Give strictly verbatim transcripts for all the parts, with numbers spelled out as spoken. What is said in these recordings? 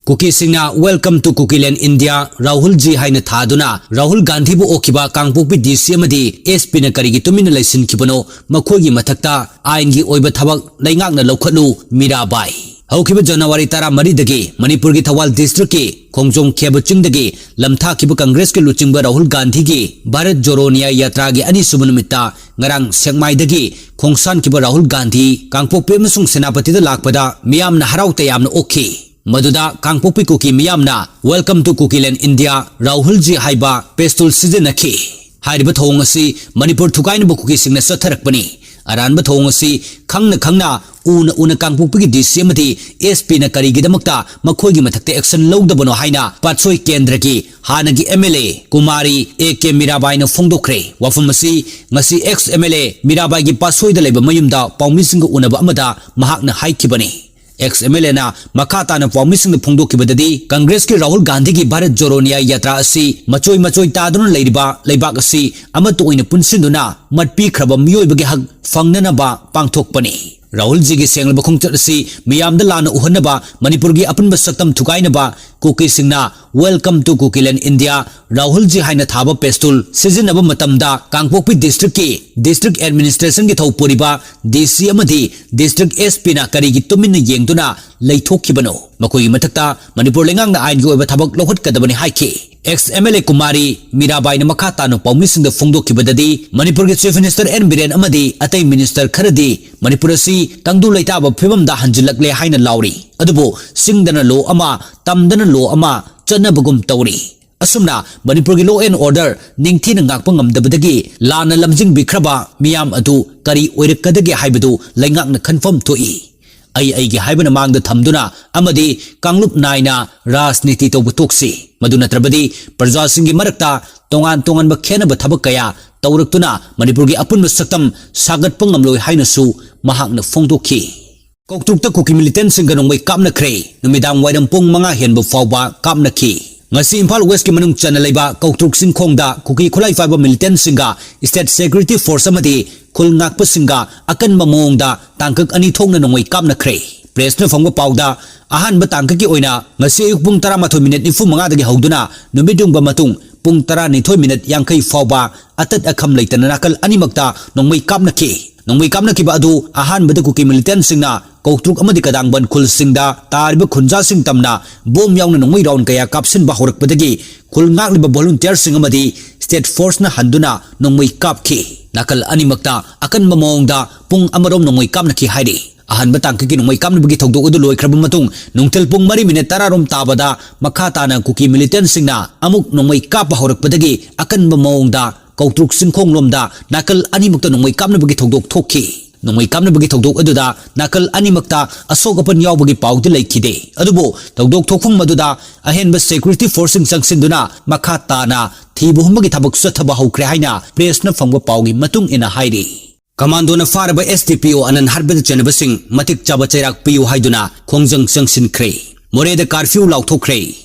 ꯀꯨꯀꯤꯁꯤꯡꯅ "Welcome to Kukiland India, Rahul G" ꯍꯥꯏꯅ ꯊꯥꯗꯨꯅ ꯔꯥꯍꯨꯜ ꯒꯥꯟꯙꯤꯕꯨ ꯑꯣꯛꯈꯤꯕ ꯀꯥꯡꯄꯣꯛꯄꯤ ꯗꯤ ꯁꯤ ꯑꯃꯗꯤ ꯑꯦꯁ ꯄꯤꯅ ꯀꯔꯤꯒꯤ ꯇꯨꯃꯤꯟꯅ ꯂꯩꯁꯤꯟꯈꯤꯕꯅꯣ? ꯃꯈꯣꯏꯒꯤ ꯃꯊꯛꯇ ꯑꯥꯏꯟꯒꯤ ꯑꯣꯏꯕ ꯊꯕꯛ ꯂꯩꯉꯥꯛꯅ ꯂꯧꯈꯠꯂꯨ, ꯃꯤꯔꯥꯕꯥꯏ꯫ ꯍꯧꯈꯤꯕ ꯖꯅꯋꯥꯔꯤ ꯇꯔꯥꯃꯔꯤꯗꯒꯤ ꯃꯅꯤꯄꯨꯔꯒꯤ ꯊꯧꯕꯥꯜ ꯗꯤꯁꯇ꯭ꯔꯤꯛꯀꯤ ꯈꯣꯡꯖꯣꯝ ꯈꯦꯕ ꯆꯤꯡꯗꯒꯤ ꯂꯝꯊꯥꯈꯤꯕ ꯀꯪꯒ꯭ꯔꯦꯁꯀꯤ ꯂꯨꯆꯤꯡꯕ ꯔꯥꯍꯨꯜ ꯒꯥꯟꯙꯤꯒꯤ ꯚꯥꯔꯠ ꯖꯣꯔꯣ ꯅ꯭ꯌꯥꯌ ꯌꯥꯇ꯭ꯔꯥꯒꯤ ꯑꯅꯤꯁꯨꯕ ꯅꯨꯃꯤꯠꯇ ꯉꯔꯥꯡ ꯁꯦꯛꯃꯥꯏꯗꯒꯤ ꯈꯣꯡꯁꯥꯟꯈꯤꯕ ꯔꯥꯍꯨꯜ ꯒꯥꯟꯙꯤ ꯀꯥꯡꯄꯣꯛꯄꯤ ꯑꯃꯁꯨꯡ ꯁꯦꯅꯥꯄꯇꯤꯗ ꯂꯥꯛꯄꯗ ꯃꯤꯌꯥꯝꯅ ꯍꯔꯥꯎ ꯇꯌꯥꯝꯅ ꯑꯣꯛꯈꯤ꯫ ꯃꯗꯨꯗ ꯀꯥꯡꯄꯣꯛꯄꯤ ꯀꯨꯀꯤ ꯃꯤꯌꯥꯝꯅ "Welcome to Kukiland India, Rahul G" ꯍꯥꯏꯕ ꯄꯦꯁꯇꯨꯜ ꯁꯤꯖꯤꯟꯅꯈꯤ꯫ ꯍꯥꯏꯔꯤꯕ ꯊꯧꯑꯣꯡ ꯑꯁꯤ ꯃꯅꯤꯄꯨꯔ ꯊꯨꯒꯥꯏꯅꯕ ꯀꯨꯀꯤꯁꯤꯡꯅ ꯆꯠꯊꯔꯛꯄꯅꯤ꯫ ꯑꯔꯥꯟꯕ ꯊꯧꯑꯣꯡ ꯑꯁꯤ ꯈꯪꯅ ꯈꯪꯅ, ꯎꯅ ꯎꯅ ꯀꯥꯡꯄꯣꯛꯄꯤꯒꯤ ꯗꯤ ꯁꯤ ꯑꯃꯗꯤ ꯑꯦꯁ ꯄꯤꯅ ꯀꯔꯤꯒꯤꯗꯃꯛꯇ ꯃꯈꯣꯏꯒꯤ ꯃꯊꯛꯇ ꯑꯦꯛꯁꯟ ꯂꯧꯗꯕꯅꯣ ꯍꯥꯏꯅ ꯄꯥꯠꯁꯣꯏ ꯀꯦꯟꯗ꯭ꯔꯒꯤ ꯍꯥꯟꯅꯒꯤ M L A Kumari A K ꯃꯤꯔꯥꯕꯥꯏꯅ ꯐꯣꯡꯗꯣꯛꯈ꯭ꯔꯦ꯫ ꯋꯥꯐꯝ ꯑꯁꯤ ꯉꯁꯤ ꯑꯦꯛꯁ ꯑꯦꯝ ꯑꯦꯜ ꯑꯦ ꯃꯤꯔꯥꯕꯥꯏꯒꯤ ꯄꯥꯠꯁꯣꯏꯗ ꯂꯩꯕ ꯃꯌꯨꯝꯗ ꯄꯥꯎꯃꯤꯁꯤꯡꯒ ꯎꯅꯕ ꯑꯃꯗ ꯃꯍꯥꯛꯅ ꯍꯥꯏꯈꯤꯕꯅꯤ꯫ ꯑꯦꯛꯁ ꯑꯦꯝ ꯑꯦꯜ ꯑꯦꯅ ꯃꯈꯥ ꯇꯥꯅ ꯄꯥꯎꯃꯤꯁꯤꯡꯗ ꯐꯣꯡꯗꯣꯛꯈꯤꯕꯗꯗꯤ, ꯀꯪꯒ꯭ꯔꯦꯁꯀꯤ ꯔꯥꯍꯨꯜ ꯒꯥꯟꯙꯤꯒꯤ ꯚꯥꯔꯠ ꯖꯣꯔꯣ ꯅ꯭ꯌꯥꯌ ꯌꯥꯇ꯭ꯔꯥ ꯑꯁꯤ ꯃꯆꯣꯏ ꯃꯆꯣꯏ ꯇꯥꯗꯨꯅ ꯂꯩꯔꯤꯕ ꯂꯩꯕꯥꯛ ꯑꯁꯤ ꯑꯃꯠꯇ ꯑꯣꯏꯅ ꯄꯨꯟꯁꯤꯟꯗꯨꯅ ꯃꯠꯄꯤꯈ꯭ꯔꯕ ꯃꯤꯑꯣꯏꯕꯒꯤ ꯍꯛ ꯐꯪꯅꯅꯕ ꯄꯥꯡꯊꯣꯛꯄꯅꯤ꯫ ꯔꯥꯍꯨꯜꯖꯤꯒꯤ ꯁꯦꯡꯂꯕ ꯈꯣꯡꯆꯠ ꯑꯁꯤ ꯃꯤꯌꯥꯝꯗ ꯂꯥꯟꯅ ꯎꯍꯟꯅꯕ, ꯃꯅꯤꯄꯨꯔꯒꯤ ꯑꯄꯨꯟꯕ ꯁꯛꯇꯝ ꯊꯨꯒꯥꯏꯅꯕ, ꯀꯨꯀꯤꯁꯤꯡꯅ "Welcome to Kukiland India, Rahul G" ꯍꯥꯏꯅ ꯊꯥꯕ ꯄꯦꯁꯇꯨꯜ ꯁꯤꯖꯤꯟꯅꯕ ꯃꯇꯝꯗ ꯀꯥꯡꯄꯣꯛꯄꯤ ꯗꯤꯁꯇ꯭ꯔꯤꯛꯀꯤ ꯗꯤꯁꯇ꯭ꯔꯤꯛ ꯑꯦꯗꯃꯤꯅꯤꯁꯇ꯭ꯔꯦꯁꯟꯒꯤ ꯊꯧ ꯄꯨꯔꯤꯕ ꯗꯤ ꯁꯤ ꯑꯃꯗꯤ ꯗꯤꯁꯇ꯭ꯔꯤꯛ ꯑꯦꯁ ꯄꯤꯅ ꯀꯔꯤꯒꯤ ꯇꯨꯃꯤꯟꯅ ꯌꯦꯡꯗꯨꯅ ꯂꯩꯊꯣꯛꯈꯤꯕꯅꯣ? ꯃꯈꯣꯏꯒꯤ ꯃꯊꯛꯇ ꯃꯅꯤꯄꯨꯔ ꯂꯩꯉꯥꯛꯅ ꯑꯥꯏꯟꯒꯤ ꯑꯣꯏꯕ ꯊꯕꯛ ꯂꯧꯈꯠꯀꯗꯕꯅꯤ ꯍꯥꯏꯈꯤ꯫ X M L A Kumari ꯃꯤꯔꯥꯕꯥꯏꯅ ꯃꯈꯥ ꯇꯥꯅ ꯄꯥꯎꯃꯤꯁꯤꯡꯗ ꯐꯣꯡꯗꯣꯛꯈꯤꯕꯗꯗꯤ, ꯃꯅꯤꯄꯨꯔꯒꯤ ꯆꯤꯐ ꯃꯤꯅꯤꯁꯇꯔ ꯑꯦꯟ ꯕꯤꯔꯦꯟ ꯑꯃꯗꯤ ꯑꯇꯩ ꯃꯤꯅꯤꯁꯇꯔ ꯈꯔꯗꯤ ꯃꯅꯤꯄꯨꯔ ꯑꯁꯤ ꯇꯪꯗꯨ ꯂꯩꯇꯥꯕ ꯐꯤꯕꯝꯗ ꯍꯟꯖꯤꯜꯂꯛꯂꯦ ꯍꯥꯏꯅ ꯂꯥꯎꯔꯤ꯫ ꯑꯗꯨꯕꯨ ꯆꯤꯡꯗꯅ ꯂꯣ ꯑꯃ, ꯇꯝꯗꯅ ꯂꯣ ꯑꯃ ꯆꯠꯅꯕꯒꯨꯝ ꯇꯧꯔꯤ꯫ ꯑꯁꯨꯝꯅ ꯃꯅꯤꯄꯨꯔꯒꯤ law and order ꯅꯤꯡꯊꯤꯅ ꯉꯥꯛꯄ ꯉꯝꯗꯕꯗꯒꯤ ꯂꯥꯟꯅ ꯂꯝꯖꯤꯡꯕꯤꯈ꯭ꯔꯕ ꯃꯤꯌꯥꯝ ꯑꯗꯨ ꯀꯔꯤ ꯑꯣꯏꯔꯛꯀꯗꯒꯦ ꯍꯥꯏꯕꯗꯨ ꯂꯩꯉꯥꯛꯅ ꯈꯟꯐꯝ ꯊꯣꯛꯏ꯫ ꯑꯩ ꯑꯩꯒꯤ ꯍꯥꯏꯕꯅ ꯃꯥꯡꯗ ꯊꯝꯗꯨꯅ ꯑꯃꯗꯤ ꯀꯥꯡꯂꯨꯞ ꯅꯥꯏꯅ ꯔꯥꯖꯅꯤꯇꯤ ꯇꯧꯕ ꯇꯣꯛꯁꯤ꯫ ꯃꯗꯨ ꯅꯠꯇ꯭ꯔꯕꯗꯤ ꯄ꯭ꯔꯖꯥꯁꯤꯡꯒꯤ ꯃꯔꯛꯇ ꯇꯣꯉꯥꯟ ꯇꯣꯉꯥꯟꯕ ꯈꯦꯟꯅꯕ ꯊꯕꯛ ꯀꯌꯥ ꯇꯧꯔꯛꯇꯨꯅ ꯃꯅꯤꯄꯨꯔꯒꯤ ꯑꯄꯨꯟꯕ ꯁꯛꯇꯝ ꯁꯥꯒꯠꯄ ꯉꯝꯂꯣꯏ ꯍꯥꯏꯅꯁꯨ ꯃꯍꯥꯛꯅ ꯐꯣꯡꯗꯣꯛꯈꯤ꯫ ꯀꯧꯇ꯭ꯔꯨꯛꯇ ꯀꯨꯀꯤ ꯃꯤꯂꯤꯇꯦꯟꯁꯤꯡꯒ ꯅꯣꯡꯃꯩ ꯀꯥꯞꯅꯈ꯭ꯔꯦ꯫ ꯅꯨꯃꯤꯗꯥꯡ ꯋꯥꯏꯔꯝ ꯄꯨꯡ ꯃꯉꯥ ꯍꯦꯟꯕ ꯐꯥꯎꯕ ꯀꯥꯞꯅꯈꯤ꯫ ꯉꯁꯤ ꯏꯝꯐꯥꯜ ꯋꯦꯁꯀꯤ ꯃꯅꯨꯡ ꯆꯟꯅ ꯂꯩꯕ ꯀꯧꯇ꯭ꯔꯨꯛ ꯆꯤꯡꯈꯣꯡꯗ ꯀꯨꯀꯤ ꯈꯨꯠꯂꯥꯏ ꯄꯥꯏꯕ ꯃꯤꯂꯤꯇꯦꯟꯁꯤꯡꯒ ꯁ꯭ꯇꯦꯠ ꯁꯦꯀ꯭ꯌꯨꯔꯤꯇꯤ ꯐꯣꯔꯁ ꯑꯃꯗꯤ ꯈꯨꯜ ꯉꯥꯛꯄꯁꯤꯡꯒ ꯑꯀꯟꯕ ꯃꯑꯣꯡꯗ ꯇꯥꯡꯀꯛ ꯑꯅꯤ ꯊꯣꯛꯅ ꯅꯣꯡꯃꯩ ꯀꯥꯞꯅꯈ꯭ꯔꯦ꯫ ꯄ꯭ꯔꯦꯁꯅ ꯐꯪꯕ ꯄꯥꯎꯗ, ꯑꯍꯥꯟꯕ ꯇꯥꯡꯀꯛꯀꯤ ꯑꯣꯏꯅ ꯉꯁꯤ ꯑꯌꯨꯛ ꯄꯨꯡ ꯇꯔꯥꯃꯥꯊꯣꯏ ꯃꯤꯅꯤꯠ ꯅꯤꯐꯨ ꯃꯉꯥꯗꯒꯤ ꯍꯧꯗꯨꯅ ꯅꯨꯃꯤꯠ ꯌꯨꯡꯕ ꯃꯇꯨꯡ ꯄꯨꯡ ꯇꯔꯥꯅꯤꯊꯣꯏ ꯃꯤꯅꯤꯠ ꯌꯥꯡꯈꯩ ꯐꯥꯎꯕ ꯑꯇꯠ ꯑꯈꯝ ꯂꯩꯇꯅ ꯅꯥꯀꯜ ꯑꯅꯤꯃꯛꯇ ꯅꯣꯡꯃꯩ ꯀꯥꯞꯅꯈꯤ꯫ ꯅꯣꯡꯃꯩ ꯀꯥꯞꯅꯈꯤꯕ ꯑꯗꯨ ꯑꯍꯥꯟꯕꯗ ꯀꯨꯀꯤ ꯃꯤꯂꯤꯇꯦꯟꯁꯤꯡꯅ ꯀꯧꯇ꯭ꯔꯨꯛ ꯑꯃꯗꯤ ꯀꯗꯥꯡꯕꯟ ꯈꯨꯜꯁꯤꯡꯗ ꯇꯥꯔꯤꯕ ꯈꯨꯟꯖꯥꯁꯤꯡ ꯇꯝꯅ ꯕꯣꯝ ꯌꯥꯎꯅ ꯅꯣꯡꯃꯩ ꯔꯥꯎꯟ ꯀꯌꯥ ꯀꯥꯞꯁꯤꯟꯕ ꯍꯧꯔꯛꯄꯗꯒꯤ ꯈꯨꯜ ꯉꯥꯛꯂꯤꯕ ꯚꯣꯂꯨꯟꯇꯤꯌꯔꯁꯤꯡ ꯑꯃꯗꯤ ꯁ꯭ꯇꯦꯠ ꯐꯣꯔꯁꯅ ꯍꯟꯗꯨꯅ ꯅꯣꯡꯃꯩ ꯀꯥꯞꯈꯤ꯫ ꯅꯥꯀꯜ ꯑꯅꯤꯃꯛꯇ ꯑꯀꯟꯕ ꯃꯑꯣꯡꯗ ꯄꯨꯡ ꯑꯃꯔꯣꯝ ꯅꯣꯡꯃꯩ ꯀꯥꯞꯅꯈꯤ ꯍꯥꯏꯔꯤ꯫ ꯑꯍꯥꯟꯕ ꯇꯥꯡꯀꯛꯀꯤ ꯅꯣꯡꯃꯩ ꯀꯥꯞꯅꯕꯒꯤ ꯊꯧꯗꯣꯛ ꯑꯗꯨ ꯂꯣꯏꯈ꯭ꯔꯕ ꯃꯇꯨꯡ ꯅꯨꯡꯊꯤꯜ ꯄꯨꯡ ꯃꯔꯤ ꯃꯤꯅꯤꯠ ꯇꯔꯥꯔꯣꯝ ꯇꯥꯕꯗ ꯃꯈꯥ ꯇꯥꯅ ꯀꯨꯀꯤ ꯃꯤꯂꯤꯇꯦꯟꯁꯤꯡꯅ ꯑꯃꯨꯛ ꯅꯣꯡꯃꯩ ꯀꯥꯞꯄ ꯍꯧꯔꯛꯄꯗꯒꯤ ꯑꯀꯟꯕ ꯃꯑꯣꯡꯗ ꯀꯧꯇ꯭ꯔꯨꯛ ꯆꯤꯡꯈꯣꯡꯂꯣꯝꯗ ꯅꯥꯀꯜ ꯑꯅꯤꯃꯛꯇ ꯅꯣꯡꯃꯩ ꯀꯥꯞꯅꯕꯒꯤ ꯊꯧꯗꯣꯛ ꯊꯣꯛꯈꯤ꯫ ꯅꯣꯡꯃꯩ ꯀꯥꯞꯅꯕꯒꯤ ꯊꯧꯗꯣꯛ ꯑꯗꯨꯗ ꯅꯥꯀꯜ ꯑꯅꯤꯃꯛꯇ ꯑꯁꯣꯛ ꯑꯄꯟ ꯌꯥꯎꯕꯒꯤ ꯄꯥꯎꯗꯤ ꯂꯩꯈꯤꯗꯦ꯫ ꯑꯗꯨꯕꯨ ꯊꯧꯗꯣꯛ ꯊꯣꯛꯐꯝ ꯑꯗꯨꯗ ꯑꯍꯦꯟꯕ ꯁꯦꯀ꯭ꯌꯨꯔꯤꯇꯤ ꯐꯣꯔꯁꯁꯤꯡ ꯆꯪꯁꯤꯟꯗꯨꯅ ꯃꯈꯥ ꯇꯥꯅ ꯊꯤꯕ ꯍꯨꯝꯕꯒꯤ ꯊꯕꯛ ꯆꯠꯊꯕ ꯍꯧꯈ꯭ꯔꯦ ꯍꯥꯏꯅ ꯄ꯭ꯔꯦꯁꯅ ꯐꯪꯕ ꯄꯥꯎꯒꯤ ꯃꯇꯨꯡ ꯏꯟꯅ ꯍꯥꯏꯔꯤ꯫ ꯀꯃꯥꯟꯗꯣꯅ ꯐꯥꯔꯕ ꯑꯦꯁ ꯗꯤ ꯄꯤ ꯑꯣ ꯑꯅꯟ ꯍꯥꯠꯄꯗ ꯆꯦꯟꯅꯕꯁꯤꯡ ꯃꯇꯤꯛ ꯆꯥꯕ ꯆꯩꯔꯥꯛ ꯄꯤꯌꯨ ꯍꯥꯏꯗꯨꯅ ꯈꯣꯡꯖꯪ ꯆꯪꯁꯤꯟꯈ꯭ꯔꯦ꯫ ꯃꯣꯔꯦꯗ ꯀꯥꯔꯐ꯭ꯌꯨ ꯂꯥꯎꯊꯣꯛꯈ꯭ꯔꯦ꯫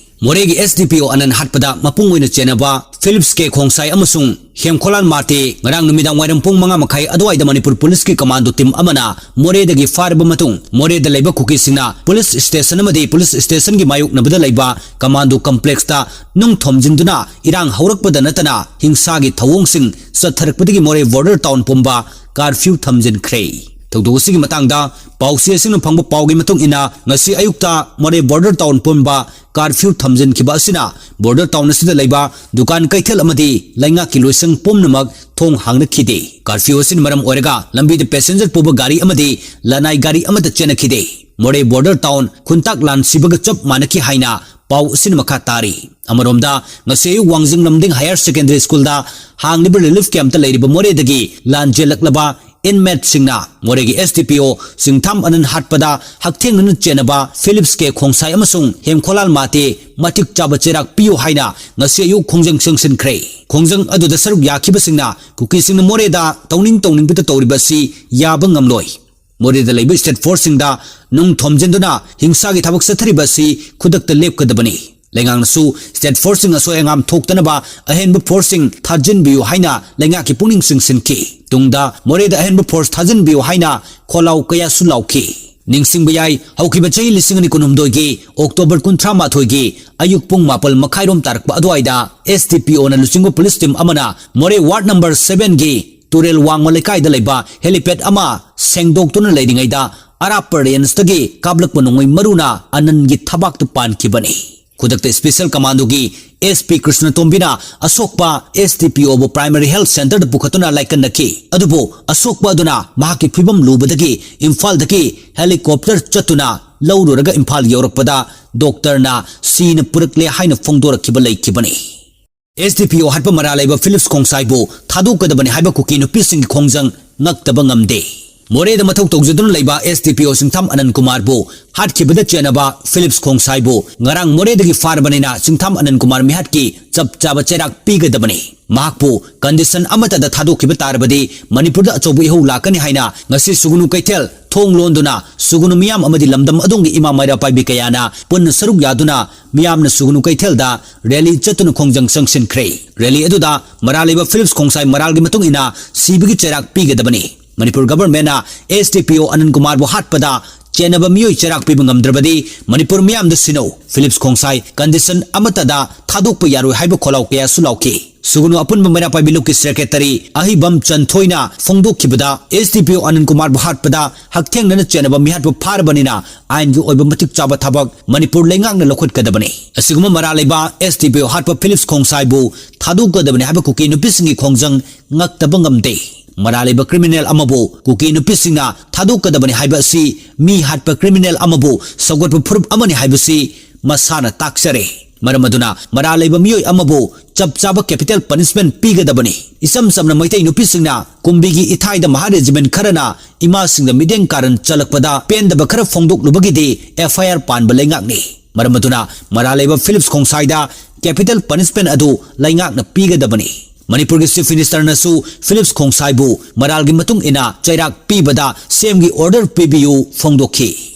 ꯃꯣꯔꯦꯒꯤ ꯑꯦꯁ ꯗꯤ ꯄꯤ ꯑꯣ ꯑꯅꯟ ꯍꯥꯠꯄꯗ ꯃꯄꯨꯡ ꯑꯣꯏꯅ ꯆꯦꯟꯅꯕ ꯐꯤꯂꯤꯞꯁ ꯀꯦ ꯈꯣꯡꯁꯥꯏ ꯑꯃꯁꯨꯡ ꯍꯦꯝꯈꯣꯂꯥꯜ ꯃꯥꯇꯦ ꯉꯔꯥꯡ ꯅꯨꯃꯤꯗꯥꯡ ꯋꯥꯏꯔꯝ ꯄꯨꯡ ꯃꯉꯥ ꯃꯈꯥꯏ ꯑꯗꯨꯋꯥꯏꯗ ꯃꯅꯤꯄꯨꯔ ꯄꯨꯂꯤꯁꯀꯤ ꯀꯃꯥꯟꯗꯣ ꯇꯤꯝ ꯑꯃꯅ ꯃꯣꯔꯦꯗꯒꯤ ꯐꯥꯔꯕ ꯃꯇꯨꯡ ꯃꯣꯔꯦꯗ ꯂꯩꯕ ꯀꯨꯀꯤꯁꯤꯡꯅ ꯄꯨꯂꯤꯁ ꯁ꯭ꯇꯦꯁꯟ ꯑꯃꯗꯤ ꯄꯨꯂꯤꯁ ꯁ꯭ꯇꯦꯁꯟꯒꯤ ꯃꯥꯌꯣꯛꯅꯕꯗ ꯂꯩꯕ ꯀꯃꯥꯟꯗꯣ ꯀꯝꯄ꯭ꯂꯦꯛꯁꯇ ꯅꯨꯡ ꯊꯣꯝꯖꯤꯟꯗꯨꯅ ꯏꯔꯥꯡ ꯍꯧꯔꯛꯄꯗ ꯅꯠꯇꯅ ꯍꯤꯡꯁꯥꯒꯤ ꯊꯧꯑꯣꯡꯁꯤꯡ ꯆꯠꯊꯔꯛꯄꯗꯒꯤ ꯃꯣꯔꯦ ꯕꯣꯔꯗꯔ ꯇꯥꯎꯟ ꯄꯨꯝꯕ ꯀꯥꯔꯐ꯭ꯌꯨ ꯊꯝꯖꯤꯟꯈ꯭ꯔꯦ꯫ ꯊꯧꯗꯣꯛ ꯑꯁꯤꯒꯤ ꯃꯇꯥꯡꯗ ꯄꯥꯎꯆꯦꯁꯤꯡꯅ ꯐꯪꯕ ꯄꯥꯎꯒꯤ ꯃꯇꯨꯡ ꯏꯟꯅ ꯉꯁꯤ ꯑꯌꯨꯛꯇ ꯃꯣꯔꯦ ꯕꯣꯔꯗꯔ ꯇꯥꯎꯟ ꯄꯨꯝꯕ ꯀꯥꯔꯐ꯭ꯌꯨ ꯊꯝꯖꯤꯟꯈꯤꯕ ꯑꯁꯤꯅ ꯕꯣꯔꯗꯔ ꯇꯥꯎꯟ ꯑꯁꯤꯗ ꯂꯩꯕ ꯗꯨꯀꯥꯟ ꯀꯩꯊꯦꯜ ꯑꯃꯗꯤ ꯂꯩꯉꯥꯛꯀꯤ ꯂꯣꯏꯁꯪ ꯄꯨꯝꯅꯃꯛ ꯊꯣꯡ ꯍꯥꯡꯅꯈꯤꯗꯦ꯫ ꯀꯥꯔꯐ꯭ꯌꯨ ꯑꯁꯤꯅ ꯃꯔꯝ ꯑꯣꯏꯔꯒ ꯂꯝꯕꯤꯗ ꯄꯦꯁꯦꯟꯖꯔ ꯄꯨꯕ ꯒꯥꯔꯤ ꯑꯃꯗꯤ ꯂꯅꯥꯏ ꯒꯥꯔꯤ ꯑꯃꯠꯇ ꯆꯦꯟꯅꯈꯤꯗꯦ꯫ ꯃꯣꯔꯦ ꯕꯣꯔꯗꯔ ꯇꯥꯎꯟ ꯈꯨꯟꯇꯥꯛ ꯂꯥꯟ ꯁꯤꯕꯒ ꯆꯞ ꯃꯥꯟꯅꯈꯤ ꯍꯥꯏꯅ ꯄꯥꯎ ꯑꯁꯤꯅ ꯃꯈꯥ ꯇꯥꯔꯤ꯫ ꯑꯃꯔꯣꯝꯗ ꯉꯁꯤ ꯑꯌꯨꯛ ꯋꯥꯡꯖꯤꯡ ꯂꯝꯗꯤꯡ ꯍꯥꯌꯔ ꯁꯦꯀꯦꯟꯗꯔꯤ ꯁ꯭ꯀꯨꯜꯗ ꯍꯥꯡꯂꯤꯕ ꯔꯤꯂꯤꯐ ꯀꯦꯝꯞꯇ ꯂꯩꯔꯤꯕ ꯃꯣꯔꯦꯗꯒꯤ ꯂꯥꯟ ꯆꯦꯜꯂꯛꯂꯕ ꯏꯟꯃꯦꯠꯁꯤꯡꯅ ꯃꯣꯔꯦꯒꯤ ꯑꯦꯁ ꯗꯤ ꯄꯤ ꯑꯣ ꯁꯤꯡꯊꯥꯝ ꯑꯅꯟ ꯍꯥꯠꯄꯗ ꯍꯛꯊꯦꯡꯅꯅ ꯆꯦꯟꯅꯕ ꯐꯤꯂꯤꯞꯁ ꯀꯦ ꯈꯣꯡꯁꯥꯏ ꯑꯃꯁꯨꯡ ꯍꯦꯝꯈꯣꯂꯥꯜ ꯃꯥꯇꯦ ꯃꯇꯤꯛ ꯆꯥꯕ ꯆꯩꯔꯥꯛ ꯄꯤꯌꯨ ꯍꯥꯏꯅ ꯉꯁꯤ ꯑꯌꯨꯛ ꯈꯣꯡꯖꯪ ꯆꯪꯁꯤꯟꯈ꯭ꯔꯦ꯫ ꯈꯣꯡꯖꯪ ꯑꯗꯨꯗ ꯁꯔꯨꯛ ꯌꯥꯈꯤꯕꯁꯤꯡꯅ ꯀꯨꯀꯤꯁꯤꯡꯅ ꯃꯣꯔꯦꯗ ꯇꯧꯅꯤꯡ ꯇꯧꯅꯤꯡꯕꯇ ꯇꯧꯔꯤꯕ ꯑꯁꯤ ꯌꯥꯕ ꯉꯝꯂꯣꯏ꯫ ꯃꯣꯔꯦꯗ ꯂꯩꯕ ꯁ꯭ꯇꯦꯠ ꯐꯣꯔꯁꯁꯤꯡꯗ ꯅꯨꯡ ꯊꯣꯝꯖꯤꯟꯗꯨꯅ ꯍꯤꯡꯁꯥꯒꯤ ꯊꯕꯛ ꯆꯠꯊꯔꯤꯕ ꯑꯁꯤ ꯈꯨꯗꯛꯇ ꯂꯦꯞꯀꯗꯕꯅꯤ꯫ ꯂꯩꯉꯥꯛꯅꯁꯨ ꯁ꯭ꯇꯦꯠ ꯐꯣꯔꯁꯁꯤꯡ ꯑꯁꯣꯏ ꯑꯉꯥꯝ ꯊꯣꯛꯇꯅꯕ ꯑꯍꯦꯟꯕ ꯐꯣꯔꯁꯁꯤꯡ ꯊꯥꯖꯤꯟꯕꯤꯌꯨ ꯍꯥꯏꯅ ꯂꯩꯉꯥꯛꯀꯤ ꯄꯨꯛꯅꯤꯡ ꯆꯤꯡꯁꯤꯟꯈꯤ꯫ ꯇꯨꯡꯗ ꯃꯣꯔꯦꯗ ꯑꯍꯦꯟꯕ ꯐꯣꯔꯁ ꯊꯥꯖꯤꯟꯕꯤꯌꯨ ꯍꯥꯏꯅ ꯈꯣꯜꯂꯥꯎ ꯀꯌꯥꯁꯨ ꯂꯥꯎꯈꯤ꯫ ꯅꯤꯡꯁꯤꯡꯕ ꯌꯥꯏ, ꯍꯧꯈꯤꯕ ꯆꯍꯤ ꯂꯤꯁꯤꯡ ꯑꯅꯤ ꯀꯨꯟꯍꯨꯝꯗꯣꯏꯒꯤ ꯑꯣꯛꯇꯣꯕꯔ ꯀꯨꯟꯊ꯭ꯔꯥ ꯃꯥꯊꯣꯏꯒꯤ ꯑꯌꯨꯛ ꯄꯨꯡ ꯃꯥꯄꯜ ꯃꯈꯥꯏꯔꯣꯝ ꯇꯥꯔꯛꯄ ꯑꯗꯨꯋꯥꯏꯗ ꯑꯦꯁ ꯗꯤ ꯄꯤ ꯑꯣꯅ ꯂꯨꯆꯤꯡꯕ ꯄꯨꯂꯤꯁ ꯇꯤꯝ ꯑꯃꯅ ꯃꯣꯔꯦ ꯋꯥꯔꯗ ꯅꯝꯕꯔ ꯁꯚꯦꯟꯒꯤ ꯇꯨꯔꯦꯜ ꯋꯥꯡꯃ ꯂꯩꯀꯥꯏꯗ ꯂꯩꯕ ꯍꯦꯂꯤꯄꯦꯗ ꯑꯃ ꯁꯦꯡꯗꯣꯛꯇꯨꯅ ꯂꯩꯔꯤꯉꯩꯗ ꯑꯔꯥꯞꯄ ꯔꯦꯟꯖꯇꯒꯤ ꯀꯥꯞꯂꯛꯄ ꯅꯣꯡꯃꯩ ꯃꯔꯨꯅ ꯑꯅꯟꯒꯤ ꯊꯕꯥꯛꯇ ꯄꯥꯟꯈꯤꯕꯅꯤ꯫ ꯈꯨꯗꯛꯇ ꯁ꯭ꯄꯦꯁꯦꯜ ꯀꯃꯥꯟꯗꯣꯒꯤ ꯑꯦꯁ ꯄꯤ ꯀ꯭ꯔꯤꯁꯅꯇꯣꯝꯕꯤꯅ ꯑꯁꯣꯛꯄ ꯑꯦꯁ ꯗꯤ ꯄꯤ ꯑꯣꯕꯨ ꯄ꯭ꯔꯥꯏꯃꯔꯤ ꯍꯦꯜꯊ ꯁꯦꯟꯇꯔꯗ ꯄꯨꯈꯠꯇꯨꯅ ꯂꯥꯏꯀꯠꯅꯈꯤ꯫ ꯑꯗꯨꯕꯨ ꯑꯁꯣꯛꯄ ꯑꯗꯨꯅ ꯃꯍꯥꯛꯀꯤ ꯐꯤꯕꯝ ꯂꯨꯕꯗꯒꯤ ꯏꯝꯐꯥꯜꯗꯒꯤ ꯍꯦꯂꯤꯀꯣꯞꯇꯔ ꯆꯠꯇꯨꯅ ꯂꯧꯔꯨꯔꯒ ꯏꯝꯐꯥꯜ ꯌꯧꯔꯛꯄꯗ ꯗꯣꯛꯇꯔꯅ ꯁꯤꯅ ꯄꯨꯔꯛꯂꯦ ꯍꯥꯏꯅ ꯐꯣꯡꯗꯣꯔꯛꯈꯤꯕ ꯂꯩꯈꯤꯕꯅꯤ꯫ ꯑꯦꯁ ꯗꯤ ꯄꯤ ꯑꯣ ꯍꯥꯠꯄ ꯃꯔꯥ ꯂꯩꯕ ꯐꯤꯂꯤꯞꯁ ꯈꯣꯡꯁꯥꯏꯕꯨ ꯊꯥꯗꯣꯛꯀꯗꯕꯅꯤ ꯍꯥꯏꯕ ꯀꯨꯀꯤ ꯅꯨꯄꯤꯁꯤꯡꯒꯤ ꯈꯣꯡꯖꯪ ꯉꯛꯇꯕ ꯉꯝꯗꯦ꯫ ꯃꯣꯔꯦꯗ ꯃꯊꯧ ꯇꯧꯖꯗꯨꯅ ꯂꯩꯕ ꯑꯦꯁ ꯗꯤ ꯄꯤ ꯑꯣ ꯁꯤꯡꯊꯥꯝ ꯑꯅꯟ ꯀꯨꯃꯥꯔꯕꯨ ꯍꯥꯠꯈꯤꯕꯗ ꯆꯦꯟꯅꯕ ꯐꯤꯂꯤꯞꯁ ꯈꯣꯡꯁꯥꯏꯕꯨ ꯉꯔꯥꯡ ꯃꯣꯔꯦꯗꯒꯤ ꯐꯥꯔꯕꯅꯤꯅ ꯁꯤꯡꯊꯥꯝ ꯑꯅꯟ ꯀꯨꯃꯥꯔ ꯃꯤꯍꯥꯠꯀꯤ ꯆꯞ ꯆꯥꯕ ꯆꯩꯔꯥꯛ ꯄꯤꯒꯗꯕꯅꯤ꯫ ꯃꯍꯥꯛꯄꯨ ꯀꯟꯗꯤꯁꯟ ꯑꯃꯠꯇꯗ ꯊꯥꯗꯣꯛꯈꯤꯕ ꯇꯥꯔꯕꯗꯤ ꯃꯅꯤꯄꯨꯔꯗ ꯑꯆꯧꯕ ꯏꯍꯧ ꯂꯥꯛꯀꯅꯤ ꯍꯥꯏꯅ ꯉꯁꯤ ꯁꯨꯒꯨꯅꯨ ꯀꯩꯊꯦꯜ ꯊꯣꯡ ꯂꯣꯟꯗꯨꯅ ꯁꯨꯒꯨꯅꯨ ꯃꯤꯌꯥꯝ ꯑꯃꯗꯤ ꯂꯝꯗꯝ ꯑꯗꯣꯝꯒꯤ ꯏꯃꯥ ꯃꯩꯔꯥ ꯄꯥꯏꯕꯤ ꯀꯌꯥꯅ ꯄꯨꯟꯅ ꯁꯔꯨꯛ ꯌꯥꯗꯨꯅ ꯃꯤꯌꯥꯝꯅ ꯁꯨꯒꯨꯅꯨ ꯀꯩꯊꯦꯜꯗ ꯔꯦꯂꯤ ꯆꯠꯇꯨꯅ ꯈꯣꯡꯖꯪ ꯆꯪꯁꯤꯟꯈ꯭ꯔꯦ꯫ ꯔꯦꯂꯤ ꯑꯗꯨꯗ ꯃꯔꯥ ꯂꯩꯕ ꯐꯤꯂꯤꯞꯁ ꯈꯣꯡꯁꯥꯏ ꯃꯔꯥꯜꯒꯤ ꯃꯇꯨꯡ ꯏꯟꯅ ꯁꯤꯕꯒꯤ ꯆꯩꯔꯥꯛ ꯄꯤꯒꯗꯕꯅꯤ꯫ ꯃꯅꯤꯄꯨꯔ ꯒꯚꯔꯟꯃꯦꯟꯠꯅ ꯑꯦꯁ ꯗꯤ ꯄꯤ ꯑꯣ ꯑꯅꯟ ꯀꯨꯃꯥꯔꯕꯨ ꯍꯥꯠꯄꯗ ꯆꯦꯟꯅꯕ ꯃꯤꯑꯣꯏ ꯆꯩꯔꯥꯛ ꯄꯤꯕ ꯉꯝꯗ꯭ꯔꯕꯗꯤ ꯃꯅꯤꯄꯨꯔ ꯃꯤꯌꯥꯝꯗ ꯁꯤꯅꯧ, ꯐꯤꯂꯤꯞꯁ ꯈꯣꯡꯁꯥꯏ ꯀꯟꯗꯤꯁꯟ ꯑꯃꯠꯇꯗ ꯊꯥꯗꯣꯛꯄ ꯌꯥꯔꯣꯏ ꯍꯥꯏꯕ ꯈꯣꯜꯂꯥꯎ ꯀꯌꯥꯁꯨ ꯂꯥꯎꯈꯤ꯫ ꯁꯨꯒꯨꯅꯨ ꯑꯄꯨꯟꯕ ꯃꯩꯔꯥ ꯄꯥꯏꯕꯤ ꯂꯨꯞꯀꯤ ꯁꯦꯀ꯭ꯔꯦꯇꯔꯤ ꯑꯍꯤꯕꯝ ꯆꯟꯊꯣꯏꯅ ꯐꯣꯡꯗꯣꯛꯈꯤꯕꯗ ꯑꯦꯁ ꯗꯤ ꯄꯤ ꯑꯣ ꯑꯅꯟ ꯀꯨꯃꯥꯔꯕꯨ ꯍꯥꯠꯄꯗ ꯍꯛꯊꯦꯡꯅꯅ ꯆꯦꯟꯅꯕ ꯃꯤꯍꯥꯠꯄ ꯐꯥꯔꯕꯅꯤꯅ ꯑꯥꯏꯟꯒꯤ ꯑꯣꯏꯕ ꯃꯇꯤꯛ ꯆꯥꯕ ꯊꯕꯛ ꯃꯅꯤꯄꯨꯔ ꯂꯩꯉꯥꯛꯅ ꯂꯧꯈꯠꯀꯗꯕꯅꯤ꯫ ꯑꯁꯤꯒꯨꯝꯕ ꯃꯔꯥ ꯂꯩꯕ ꯑꯦꯁ ꯗꯤ ꯄꯤ ꯑꯣ ꯍꯥꯠꯄ ꯐꯤꯂꯤꯞꯁ ꯈꯣꯡꯁꯥꯏꯕꯨ ꯊꯥꯗꯣꯛꯀꯗꯕꯅꯤ ꯍꯥꯏꯕ ꯀꯨꯀꯤ ꯅꯨꯄꯤꯁꯤꯡꯒꯤ ꯈꯣꯡꯖꯪ ꯉꯛꯇꯕ ꯉꯝꯗꯦ꯫ ꯃꯔꯥ ꯂꯩꯕ ꯀ꯭ꯔꯤꯃꯤꯅꯦꯜ ꯑꯃꯕꯨ ꯀꯨꯀꯤ ꯅꯨꯄꯤꯁꯤꯡꯅ ꯊꯥꯗꯣꯛꯀꯗꯕꯅꯤ ꯍꯥꯏꯕ ꯑꯁꯤ ꯃꯤ ꯍꯥꯠꯄ ꯀ꯭ꯔꯤꯃꯤꯅꯦꯜ ꯑꯃꯕꯨ ꯁꯧꯒꯠꯄ ꯐꯨꯔꯨꯞ ꯑꯃꯅꯤ ꯍꯥꯏꯕꯁꯤ ꯃꯁꯥꯅ ꯇꯥꯛꯆꯔꯦ꯫ ꯃꯔꯝ ꯑꯗꯨꯅ ꯃꯔꯥ ꯂꯩꯕ ꯃꯤꯑꯣꯏ ꯑꯃꯕꯨ ꯆꯞ ꯆꯥꯕ ꯀꯦꯄꯤꯇꯦꯜ ꯄꯅꯤꯁꯃꯦꯟꯠ ꯄꯤꯒꯗꯕꯅꯤ꯫ ꯏꯆꯝ ꯆꯝꯅ ꯃꯩꯇꯩ ꯅꯨꯄꯤꯁꯤꯡꯅ ꯀꯨꯝꯕꯤꯒꯤ ꯏꯊꯥꯏꯗ ꯃꯍꯥ ꯔꯦꯖꯤꯃꯦꯟꯠ ꯈꯔꯅ ꯏꯃꯥꯁꯤꯡꯗ ꯃꯤꯠꯌꯦꯡ ꯀꯥꯔꯟ ꯆꯜꯂꯛꯄꯗ ꯄꯦꯟꯗꯕ ꯈꯔ ꯐꯣꯡꯗꯣꯛꯂꯨꯕꯒꯤꯗꯤ ꯑꯦꯐ ꯑꯥꯏ ꯑꯥꯔ ꯄꯥꯟꯕ ꯂꯩꯉꯥꯛꯅꯤ꯫ ꯃꯔꯝ ꯑꯗꯨꯅ ꯃꯔꯥ ꯂꯩꯕ ꯐꯤꯂꯤꯞꯁ ꯈꯣꯡꯁꯥꯏꯗ ꯀꯦꯄꯤꯇꯦꯜ ꯄꯅꯤꯁꯃꯦꯟꯠ ꯑꯗꯨ ꯂꯩꯉꯥꯛꯅ ꯄꯤꯒꯗꯕꯅꯤ꯫ ꯃꯅꯤꯄꯨꯔꯒꯤ ꯆꯤꯐ ꯃꯤꯅꯤꯁꯇꯔꯅꯁꯨ ꯐꯤꯂꯤꯞꯁ ꯈꯣꯡꯁꯥꯏꯕꯨ ꯃꯔꯥꯜꯒꯤ ꯃꯇꯨꯡ ꯏꯟꯅ ꯆꯩꯔꯥꯛ ꯄꯤꯕꯗ ꯁꯤ ꯑꯦꯝꯒꯤ ꯑꯣꯔꯗꯔ ꯄꯤꯕꯤꯌꯨ ꯐꯣꯡꯗꯣꯛꯈꯤ꯫